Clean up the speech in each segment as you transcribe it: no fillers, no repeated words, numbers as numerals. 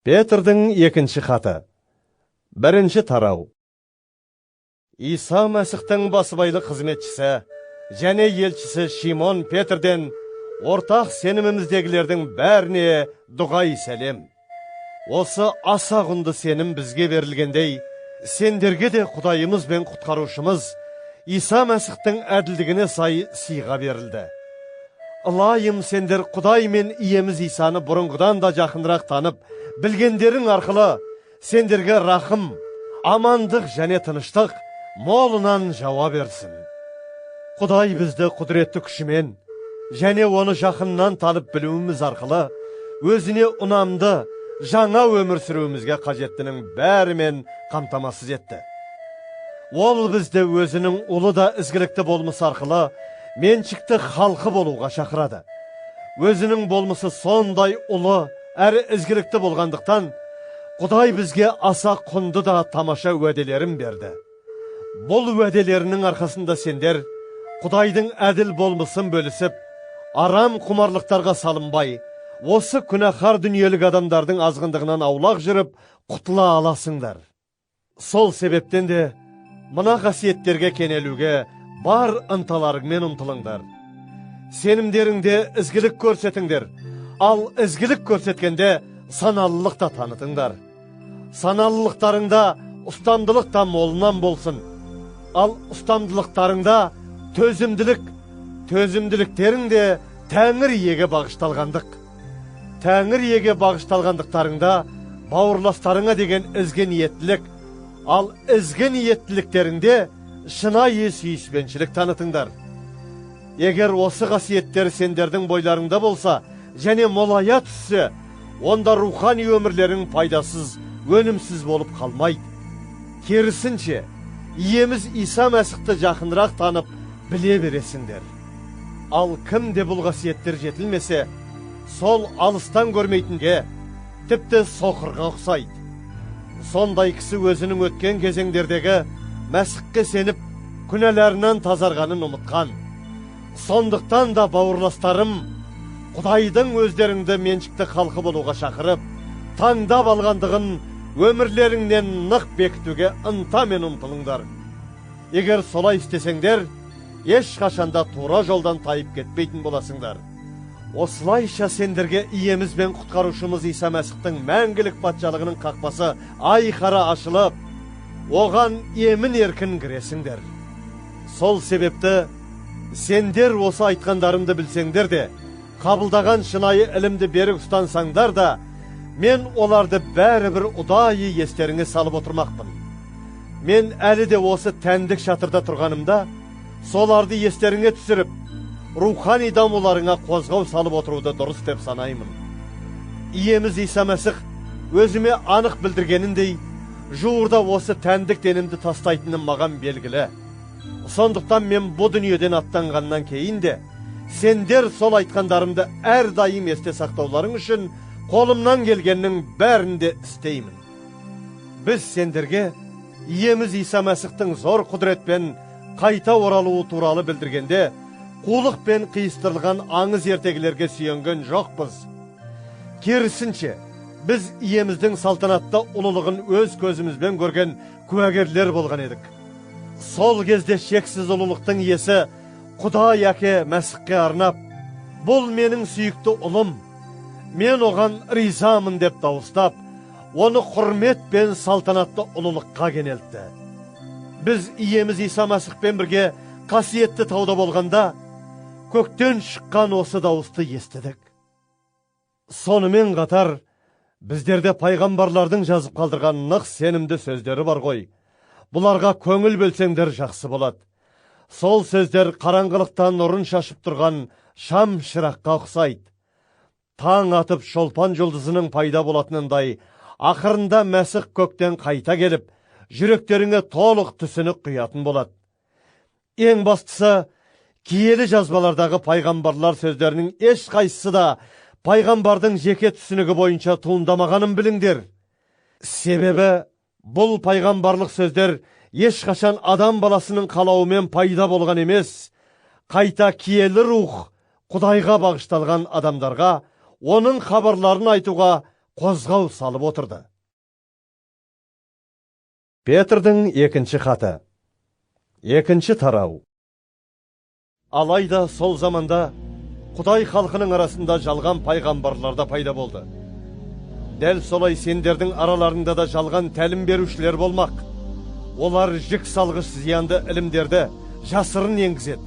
Петрдің екінші хаты. Бірінші тарау. Иса Мәсіхтің басыбайлы қызметшісі және елшісі Шимон Петрден ортақ сеніміміздегілердің бәріне дұғай сәлем. Осы аса құнды сенім бізге берілгендей, сендерге де Құдайымыз бен құтқарушымыз Иса Мәсіхтің әділдігіне сай сыйға берілді. Ылайым сендер Құдай мен иеміз Исаны бұрынғыдан да жақынырақ танып, білгендерің арқылы сендерге рахым, амандық және тыныштық молынан жауа берсін. Құдай бізді құдіретті күшімен және оны жақыннан танып білуіміз арқылы өзіне ұнамды жаңа өмір сүруімізге қажеттінің бәрімен қамтамасыз етті. Ол бізді өзінің ұлы да ізгілікті болмысы арқылы меншікті халқы болуға шақырады. Өзінің болмысы сондай ұлы әрі ізгілікті болғандықтан, Құдай бізге аса құнды да тамаша уәделерін берді. Бұл уәделерінің арқасында сендер Құдайдың әділ болмысын бөлісіп, арам құмарлықтарға салынбай, осы күнәһар дүниелік адамдардың азғындығынан аулақ жүріп, құтыла аласыңдар. Сол себептен де мына қасиеттерге кенелуге бар ынталарыңмен ұмтылыңдар. Сенімдеріңде ізгілік көрсетіңдер, ал ізгілік көрсеткенде саналылық та танытыңдар. Саналылықтарыңда ұстамдылық та молынан болсын. Ал ұстамдылықтарыңда төзімділік, төзімділіктеріңде Тәңір иеге бағышталғандық. Тәңір иеге бағышталғандықтарыңда бауырластарыңа деген ізгі ниеттілік, ал ізгі ниеттіліктеріңде шынайы сүйіспеншілік танытыңдар. Егер осы қасиеттер сендердің бойларыңда болса және молая түссе, онда рухани өмірлерің пайдасыз, өнімсіз болып қалмайды. Керісінше, иеміз Иса Мәсіхті жақынырақ танып біле бересіңдер. Ал кімде бұл қасиеттер жетілмесе, сол алыстан көрмейтінге, тіпті соқырға ұқсайды. Сондай кісі өзінің өткен кезеңдердегі Мәсіхке сеніп, күнәларынан тазарғанын ұмытқан. Сондықтан да, бауырластарым, Құдайдың өздеріңді меншікті халқы болуға шақырып, таңдап алғандығын өмірлеріңнен нық бекітуге ынтамен ұмтылыңдар. Егер солай істесеңдер, ешқашанда тура жолдан тайып кетпейтін боласыңдар. Осылайша сендерге иеміз бен құтқарушымыз Иса Мәсіхтің мәңгілік патшалығының қақпасы айқара ашылып, оған емін еркін кіресіңдер. Сол себепті сендер осы айтқандарымды білсеңдер де, қабылдаған шынайы ілімді берік ұстансаңдар да, мен оларды бәрібір ұдайы естеріңе салып отырмақпын. Мен әлі де осы тәндік шатырда тұрғанымда, соларды естеріңе түсіріп, рухани дамуларыңа қозғау салып отыруды дұрыс деп санаймын. Иеміз Иса Мәсіх өзіме анық білдіргеніндей, жуырда осы тәндік денемді тастайтыным маған белгілі. Сондықтан мен бұл дүниеден аттанғаннан кейін де, сендер сол айтқандарымды әрдайым есте сақтауларың үшін қолымнан келгеннің бәрін де істеймін. Біз сендерге иеміз Иса Мәсіхтің зор құдіретпен қайта оралуы туралы білдіргенде, қулық пен қиыстырылған аңыз ертегілерге сүйенген жоқпыз. Керісінше, біз иеміздің салтанатты ұлылығын өз көзімізбен көрген куәгерлер болған едік. Сол кезде шексіз ұлылықтың иесі Құдай Әке Мәсіхке арнап: «Бұл менің сүйікті ұлым, мен оған ризамын», – деп дауыстап, оны құрмет пен салтанатты ұлылыққа кенелтті. Біз иеміз Иса Мәсіхпен бірге қасиетті тауда болғанда, көктен шыққан осы дауысты естідік. Сонымен қатар біздерде пайғамбарлардың жазып қалдырған нық сенімді сөздері бар ғой. Бұларға көңіл бөлсеңдер, жақсы болады. Сол сөздер қараңғылықтан нұрын шашып тұрған шам шыраққа ұқсайды. Таң атып, шолпан жұлдызының пайда болатынындай, ақырында Мәсіх көктен қайта келіп, жүректеріңе толық түсінік құятын болады. Ең бастысы, киелі жазбалардағы пайғамбарлар сөздерінің ешқайсысы да пайғамбардың жеке түсінігі бойынша туындамағанын біліңдер. Себебі бұл пайғамбарлық сөздер ешқашан адам баласының қалауымен пайда болған емес, қайта киелі рух Құдайға бағышталған адамдарға оның хабарларын айтуға қозғау салып отырды. Петрдің екінші хаты. Екінші тарау. Алайда сол заманда Құдай халқының арасында жалған пайғамбарлар да пайда болды. Дәл солай сендердің араларында да жалған тәлім берушілер болмақ. Олар жік салғыш зиянды ілімдерді жасырын енгізеді.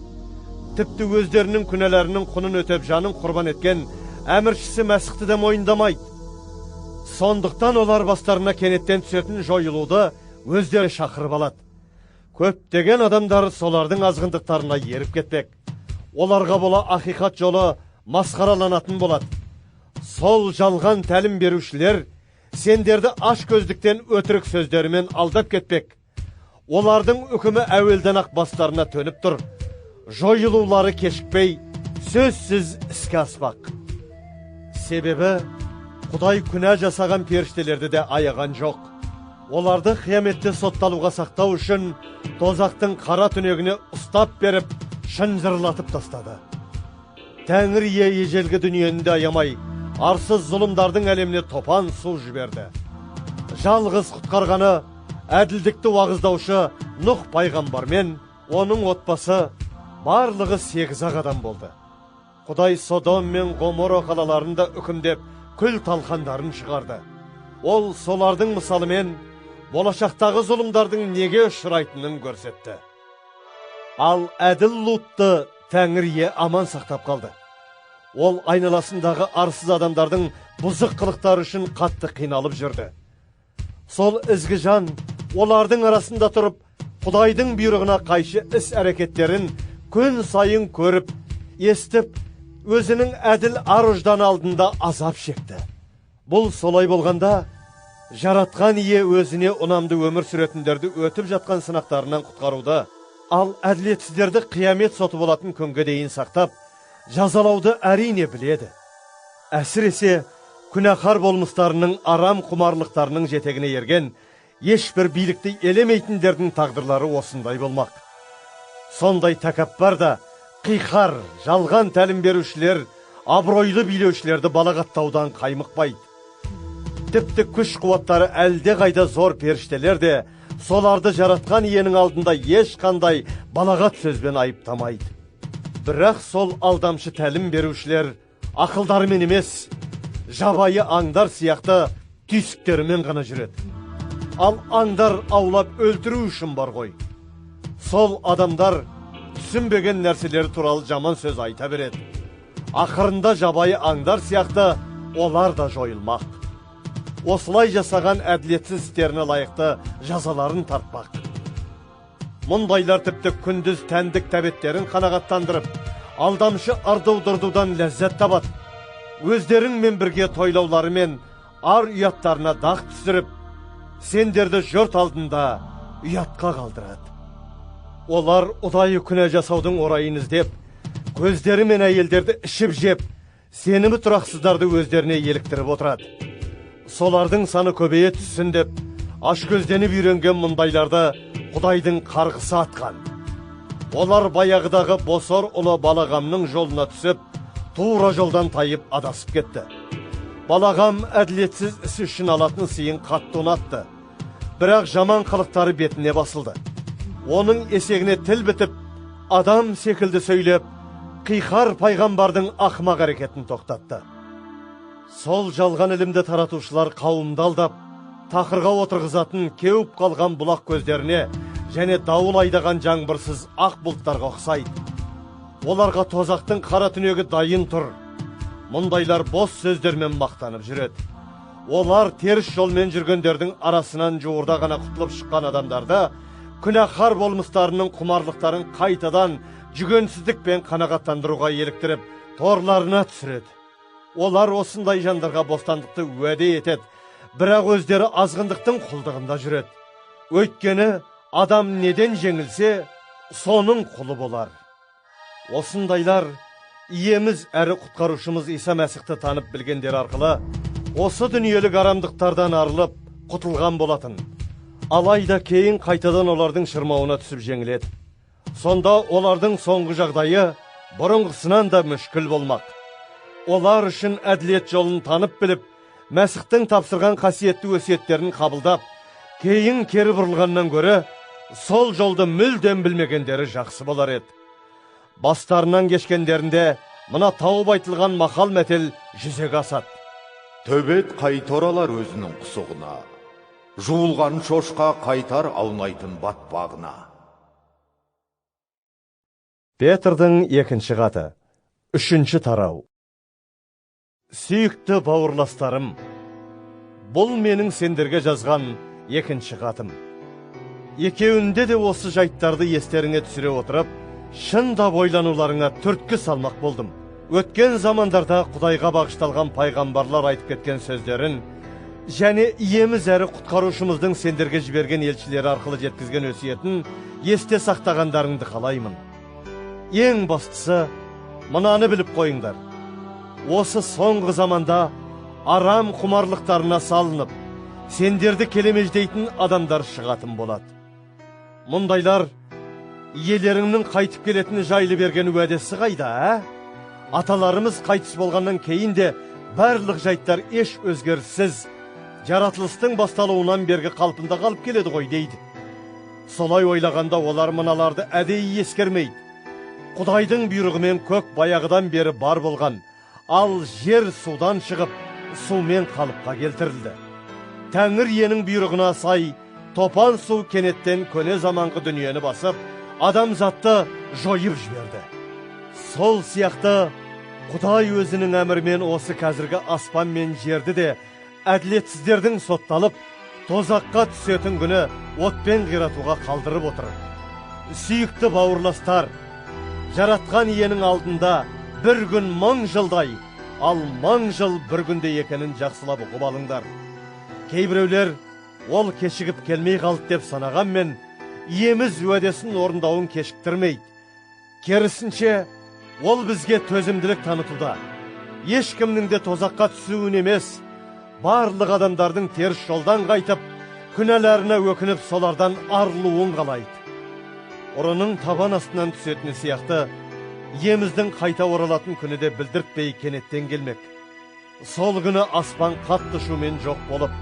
Тіпті өздерінің күнәларының құнын өтеп жанын құрбан еткен әміршісі Мәсіхті де мойындамайды. Сондықтан олар бастарына кенеттен түсетін жойылуды өздері шақырып алады. Көптеген адамдар солардың азғындықтарына еріп кетпек. Оларға бола ақиқат жолы масқараланатын болады. Сол жалған тәлім берушілер сендерді ашкөздіктен өтірік сөздерімен алдап кетпек. Олардың үкімі әуелден-ақ бастарына төніп тұр. Жойылулары кешікпей, сөзсіз іске аспақ. Себебі Құдай күнә жасаған періштелерді де аяған жоқ. Оларды қияметте сотталуға сақтау үшін тозақтың қара түнегіне ұстап беріп, шынжырлатып тастады. Тәңір ие ежелгі дүниені де аямай, арсыз зұлымдардың әлеміне топан су жіберді. Жалғыз құтқарғаны әділдікті уағыздаушы Нұх пайғамбармен оның отбасы, барлығы 8 адам болды. Құдай Содом мен Гоморра қалаларын да үкімдеп, күл талқандарын шығарды. Ол солардың мысалымен болашақтағы зұлымдардың неге ұшырайтынын көрсетті. Ал әділ Лутты Тәңір ие аман сақтап қалды. Ол айналасындағы арсыз адамдардың бұзық қылықтары үшін қатты қиналып жүрді. Сол ізгі жан олардың арасында тұрып, Құдайдың бұйрығына қайшы іс әрекеттерін күн сайын көріп, естіп, өзінің әділ ар-ұжданы алдында азап шекті. Бұл солай болғанда, Жаратқан ие өзіне ұнамды өмір сүретіндерді өтіп жатқан сынақтарынан құтқаруды, ал әділетсіздерді қиямет соты болатын күнге дейін сақтап, жазалауды әрине біледі. Әсіресе күнәһар болмыстарының арам құмарлықтарының жетегіне ерген ешбір билікті елемейтіндердің тағдырлары осындай болмақ. Сондай тәкаппар да қиқар, жалған тәлім берушілер абыройлы билеушілерді балағаттаудан қаймықпайды. Тіпті күш қуаттары әлде қайда зор періштелер де соларды жаратқан иенің алдында ешқандай балағат сөзбен айыптамайды. Бірақ сол алдамшы тәлім берушілер ақылдарымен емес, жабайы аңдар сияқты түйсіктерімен ғана жүреді. Ал аңдар аулап өлтіру үшін бар ғой. Сол адамдар түсінбеген нәрселері туралы жаман сөз айта береді. Ақырында жабайы аңдар сияқты олар да жойылмақ. Осылай жасаған әділетсіз істеріне лайықты жазаларын тартпақ. Мұндайлар тіпті күндіз тәндік тәбеттерін қанағаттандырып, алдамшы ырду-дырдудан ләззат табады. Өздеріңмен бірге тойлауларымен ар ұяттарына дақ түсіріп, сендерді жұрт алдында ұятқа қалдырады. Олар ұдайы күнә жасаудың орайын іздеп, көздері мен әйелдерді ішіп жеп, сенімі тұрақсыздарды өздеріне еліктіріп отырады. Солардың саны көбейе түссін деп, ашкөзденіп үйренген мұндайларды Құдайдың қарғысы атқан. Олар баяғыдағы Босор ұлы Балағамның жолына түсіп, тура жолдан тайып адасып кетті. Балағам әділетсіз ісі үшін алатын сыйын қатты ұнатты. Бірақ жаман қылықтары бетіне басылды. Оның есегіне тіл бітіп, адам секілді сөйлеп, қиқар пайғамбардың ақымақ әрекетін тоқтатты. Сол жалған ілімді таратушылар қауымды алдап, тақырға отырғызатын кеуіп қалған бұлақ көздеріне және дауыл айдаған жаңбырсыз ақ бұлттарға ұқсайды. Оларға тозақтың қара түнегі дайын тұр. Мұндайлар бос сөздермен мақтанып жүреді. Олар теріс жолмен жүргендердің арасынан жуырда ғана құтылып шыққан адамдарды күнәһар болмыстарының құмарлықтарын қайтадан жүгенсіздікпен қанағаттандыруға еліктіріп, торларына түсіреді. Олар осындай жандарға бостандықты уәде етеді, бірақ өздері азғындықтың құлдығында жүреді. Өйткені адам неден жеңілсе, соның құлы болар. Осындайлар иеміз әрі құтқарушымыз Иса Мәсіхті танып білгендер арқылы осы дүниелік арамдықтардан арылып құтылған болатын. Алайда кейін қайтадан олардың шырмауына түсіп жеңіледі. Сонда олардың соңғы жағдайы бұрынғысынан да мүшкіл болмақ. Олар үшін әділет жолын танып біліп, Мәсіхтің тапсырған қасиетті өсиеттерін қабылдап, кейін кері бұрылғаннан гөрі, сол жолды мүлдем білмегендері жақсы болар еді. Бастарынан кешкендерінде мына тауып айтылған мақал мәтел жүзеге асады. Төбет қайта оралар өзінің құсығына, жуылған шошқа қайтар аунайтын батпағына. Петрдің екінші хаты, 3 тарау. Сүйікті бауырластарым, бұл менің сендерге жазған екінші хатым. Екеуінде де осы жайттарды естеріңе түсіре отырып, шындап ойлануларыңа түрткі салмақ болдым. Өткен замандарда Құдайға бағышталған пайғамбарлар айтып кеткен сөздерін және иеміз әрі құтқарушымыздың сендерге жіберген елшілері арқылы жеткізген өсиетін есте сақтағандарыңды қалаймын. Ең бастысы, мынаны біліп қойыңдар. Осы соңғы заманда арам құмарлықтарына салынып, сендерді келемеждейтін адамдар шығатын болады. Мұндайлар иелеріңнің қайтып келетіні жайлы берген уәдесі қайда, ә? Аталарымыз қайтыс болғаннан кейін де барлық жайттар еш өзгеріссіз жаратылыстың басталуынан бергі қалпында қалып келеді ғой дейді. Солай ойлағанда олар мыналарды әдейі ескермейді. Құдайдың бұйрығымен көк баяғыдан бері бар болған, ал жер судан шығып, сумен қалыпқа келтірілді. Тәңір иенің бұйрығына сай, топан су кенеттен көне заманғы дүниені басып, адамзатты жойып жіберді. Сол сияқты Құдай өзінің әмірімен осы қазіргі аспан мен жерді де әділетсіздердің сотталып, тозаққа түсетін күні отпен қиратуға қалдырып отыр. Сүйікті бауырластар, жаратқан иенің алдында бір күн 1000 жылдай, ал 1000 жыл бір күнде екенін жақсылап ұғып алыңдар. Кейбіреулер ол кешігіп келмей қалды деп санағанмен, иеміз уәдесін орындауын кешіктірмейді. Керісінше, ол бізге төзімділік танытуда. Ешкімнің де тозаққа түсуін емес, барлық адамдардың теріс жолдан қайтып, күнәларына өкініп солардан арылуын қалайды. Ұрының табан астынан түсетіні сияқты, иеміздің қайта оралатын күні де білдіртпей кенеттен келмек. Сол күні аспан қатты шумен жоқ болып,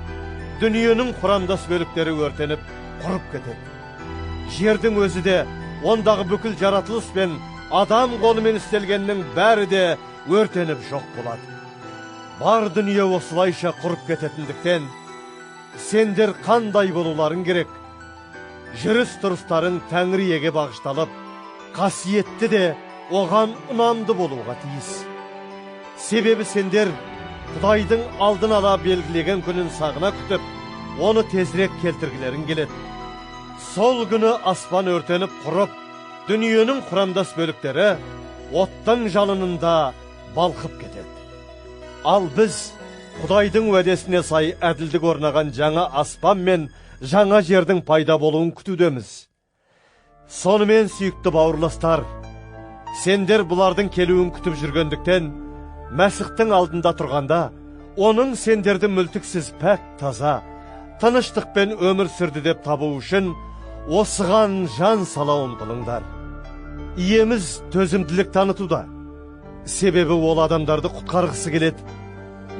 дүниенің құрамдас бөліктері өртеніп, құрып кетеді. Жердің өзі де, ондағы бүкіл жаратылыс пен адам қолымен істелгеннің бәрі де өртеніп жоқ болады. Бар дүние осылайша құрып кететіндіктен, сендер қандай болуларың керек? Жүріс тұрыстарың Тәңір иеге бағышталып, қасиетті де оған ұнамды болуға тиіс. Себебі сендер Құдайдың алдын ала белгілеген күнін сағына күтіп, оны тезірек келтіргілерің келеді. Сол күні аспан өртеніп құрып, дүниенің құрамдас бөліктері оттың жалынында балқып кетеді. Ал біз Құдайдың уәдесіне сай әділдік орнаған жаңа аспан мен жаңа жердің пайда болуын күтудеміз. Сонымен, сүйікті бауырластар, сендер бұлардың келуін күтіп жүргендіктен, Мәсіхтің алдында тұрғанда, оның сендерді мүлтіксіз пәк таза, тыныштықпен өмір сүрді деп табу үшін осыған жан сала ұмтылыңдар. Иеміз төзімділік танытуда. Себебі ол адамдарды құтқарғысы келеді.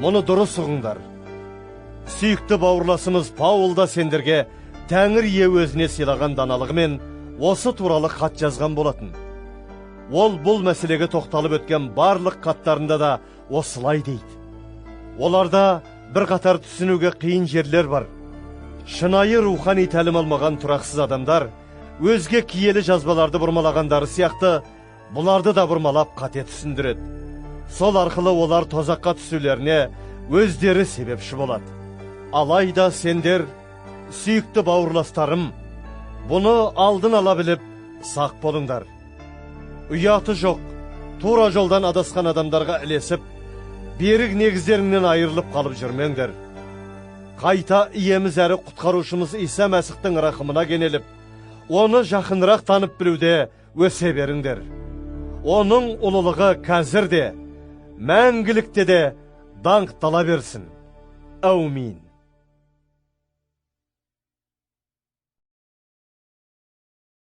Мұны дұрыс ұғыңдар. Сүйікті бауырласымыз Паул да сендерге Тәңір ие өзіне сыйлаған даналығымен осы туралы хат жазған болатын. Ол бұл мәселеге тоқталып өткен барлық хаттарында да осылай дейді. Оларда бір қатар түсінуге қиын жерлер бар. Шынайы рухани тәлім алмаған тұрақсыз адамдар өзге киелі жазбаларды бұрмалағандары сияқты бұларды да бұрмалап қате түсіндіреді. Сол арқылы олар тозаққа түсулеріне өздері себепші болады. Алайда сендер, сүйікті бауырластарым, бұны алдын ала біліп сақ болыңдар. Ұяты жоқ, тура жолдан адасқан адамдарға ілесіп, берік негіздеріңнен айырылып қалып жүрмеңдер. Қайта иеміз әрі құтқарушымыз Иса Мәсіхтің рахымына кенеліп, оны жақынырақ танып білуде өсе беріңдер. Оның ұлылығы қазір де, мәңгілікте де даңқтала берсін. Әумин.